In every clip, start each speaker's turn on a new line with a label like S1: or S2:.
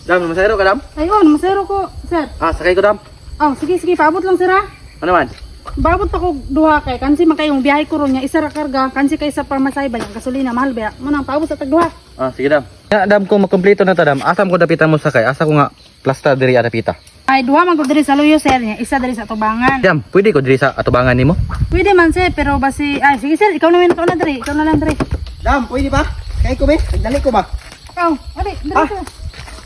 S1: Dam, masayro ka, dam?
S2: Ayun, masero ko, sir.
S1: Ah, sakay ko, dam.
S2: Oh, sige, sige, paabot lang, sir, ha.
S1: Ano man?
S2: Paabot pa ko duha kay kansi man kayong biyahe ko ron niya isa ra karga, kansi kay sa pamasahe ba yung gasolina mahal ba. Mo nang paabot sa tag duha.
S1: Ah, sige, dam. Ya, dam, kung makumpleto na ta, dam, asa mo ko dapitan mo sakay? Asa ko nga plasta diri adapita?
S2: Ay, duha man ko diri sa Luyo, sir, niya isa diri sa Tubangan.
S1: Dam, pwede ko diri sa atubangan nimo?
S2: Pwede man, sir, pero basi ay sige, sir, ikaw na may nakauna diri, ikaw na lang diri.
S3: Dam, pwede ba? Kay ko be, nagdali ko ba?
S2: Oh, ali, diri
S3: Ah.
S2: sir.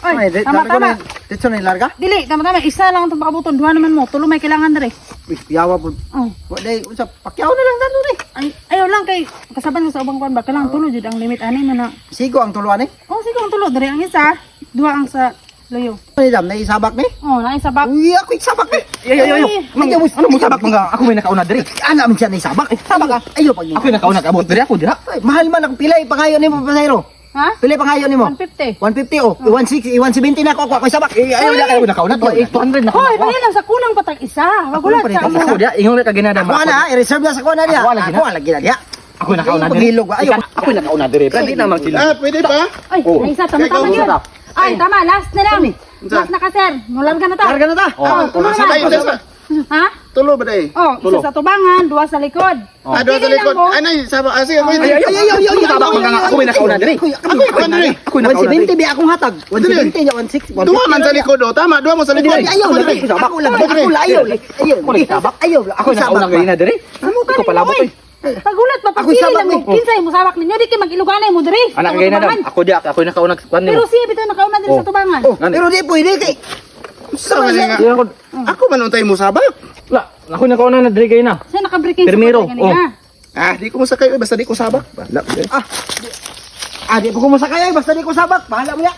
S2: Ay, tama tama.
S3: Dito na larga?
S2: Dili, tama tama, isa lang itong paabuton, duha naman mo, tulo may kailangan diri.
S3: Uy, yawa po.
S2: Oh.
S3: Wa day unsa pakyaw na lang dano ni.
S2: Ay, ayaw lang kay kasaban ko sa ubang kuan ba, kailangan tulo jud ang limit ani man na.
S3: Sigo ang tuluan eh.
S2: Oh, sige ang tulo diri ang isa, duha ang sa Luyo.
S3: Ano dam, naisabak ni?
S2: Oh, naay sa bak.
S3: Uy, ako isabak ni.
S1: Ay, ay, ay, ay.
S3: Ay,
S1: Ano mo sabak mga ako may nakauna diri.
S3: Ana man siya naisabak. Sabak ah. Ayo pag
S1: Ako yung nakauna kabot diri ako dira.
S3: Ay, mahal man ang pilay pangayon nimo pasahero.
S2: Ha?
S3: Pilay pangayon nimo.
S2: 150.
S3: 150 oh, 160, 170 na ako ako isabak.
S1: Eh, ayaw na kayo nakauna to. Eh, 200 na
S2: Hoy, pala lang sa kulang patag isa. Wag ulat
S3: Kulang pa
S2: sa
S3: rin
S2: amo.
S1: Ako dia, ingon ka ginada.
S3: Ako na, i-reserve na sa kuha na diya.
S1: Ako lagi na.
S3: Ako lagi na diya.
S1: Ako nakauna diri.
S3: Paghilog ba? Ayaw.
S1: Ako nakauna diri. Pero di na magsila.
S4: Ah, pwede ba?
S2: Ay,
S1: Oh.
S2: ay isa tama
S4: Ikaw,
S2: tama yun.
S1: isa.
S2: Ay, tama, last na lang. Last na ka, sir. Mularga na ta.
S3: Larga na ta.
S2: Oh, tulo
S4: Sa
S2: naman.
S4: tayo, sa
S2: Ha?
S4: tulo ba day?
S2: Oh, isa sa tubangan, duha sa likod.
S4: Ah, doon sa
S2: Pili lang
S4: likod.
S2: ko.
S4: Ay, nay, sabak. Ah, sige, pwede.
S1: Ay, ay,
S3: Ay, ay, ay, ay,
S1: Sabak
S3: ay,
S1: mga
S3: ay,
S1: ako may nakauna diri.
S3: Ako
S4: Ako nakauna diri.
S1: Ako nakauna diri.
S3: 170 bi akong hatag. 170 niya 16.
S4: Duha man sa likod, oh. Tama, duha mo sa likod.
S3: Ay, ayaw
S4: Ako
S3: lagi.
S4: diri.
S3: Ako lagi.
S4: Ako diri.
S3: Ako ayaw. Ayaw.
S1: Ako lagi sabak.
S3: Ayaw.
S1: Ako nakauna ganina diri. Ikaw palabot oy.
S2: Pagulat pa,
S3: Ako
S2: pagpili
S3: sabak
S2: lang mo.
S3: eh.
S2: Kinsay mo sabak ninyo, di kay mag-iluganay mo diri.
S1: Anak
S2: Sa
S1: kay na dam.
S2: tubangan.
S1: Ako dia, ako nakauna kuan
S2: Pero
S1: nimo.
S2: siya bitaw nakauna diri
S1: Oh.
S2: sa tubangan.
S3: Oh, pero di pwede kay.
S4: Sa man nga.
S1: Di ako.
S4: Ako man untay mo sabak.
S1: La, ako nakauna na diri kay na.
S2: Siya naka-breaking sa
S1: Primero,
S2: patay ganiya.
S4: Ah, di ko mo sakay, oy, basta di ko sabak. Bahala.
S3: Ah. Ah, di po ko masakay ay basta di ko sabak. Bahala mo ya.